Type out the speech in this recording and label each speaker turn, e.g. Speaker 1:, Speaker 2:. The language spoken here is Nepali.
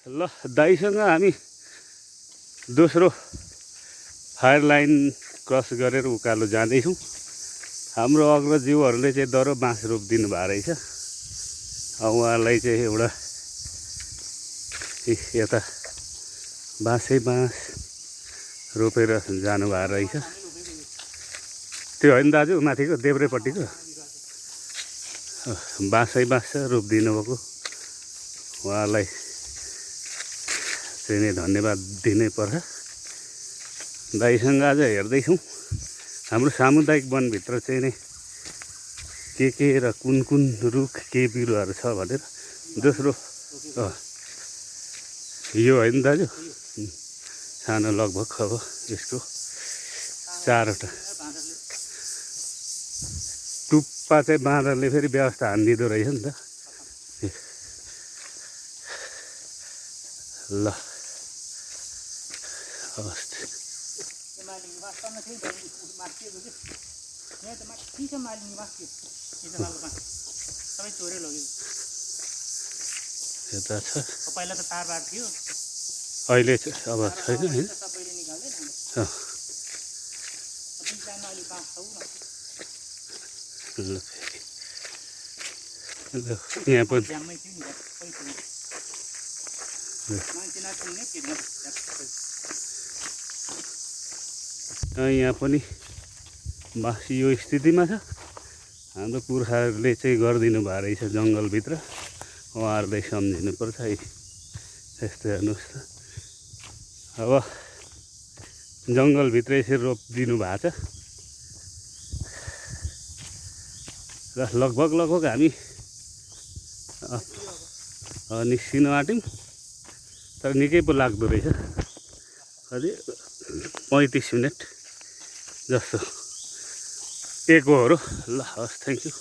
Speaker 1: ल दाइसँग हामी दोस्रो फायर लाइन क्रस गरेर उकालो जाँदैछौँ। हाम्रो अग्रज्यूहरूले चाहिँ दरो बाँस रोपिदिनु भएको रहेछ। उहाँलाई चाहिँ एउटा यता बाँसै बाँस रोपेर जानुभएको रहेछ। त्यो होइन दाजु, माथिको देब्रेपट्टिको बाँसै बाँस रोपिदिनु भएको। उहाँलाई चाहिँ नै धन्यवाद दिनै पर्छ। दाइसँग आज हेर्दैछौँ हाम्रो सामुदायिक वनभित्र चाहिँ नै के र कुन कुन रुख के बिरुवाहरू छ भनेर। दोस्रो यो होइन दाजु, सानो लगभग अब यसको 4वटा टुप्पा चाहिँ बाँदरले फेरि व्यवस्था हानिदिँदो रहेछ नि त। ल यता छ,
Speaker 2: पहिला त तारबार थियो,
Speaker 1: अहिले अब छैन होइन।
Speaker 2: सबैले निकाल्दै
Speaker 1: यहाँ पनि
Speaker 2: ज्याममै थियो नि मान्छे नाच्ने फेरि
Speaker 1: यहाँ पनि बाँसी यो स्थितिमा छ। हाम्रो पुर्खाहरूले चाहिँ गरिदिनु भएको रहेछ जङ्गलभित्र, उहाँहरूलाई सम्झिनुपर्छ है। यस्तो हेर्नुहोस् त, अब जङ्गलभित्र यसरी रोपिदिनु भएको छ र लगभग हामी निस्किन आँट्यौँ। तर निकै पो लाग्दो रहेछ, कति 35 मिनट जस्तो एकोहरू। ल हस्, थ्याङ्क यू।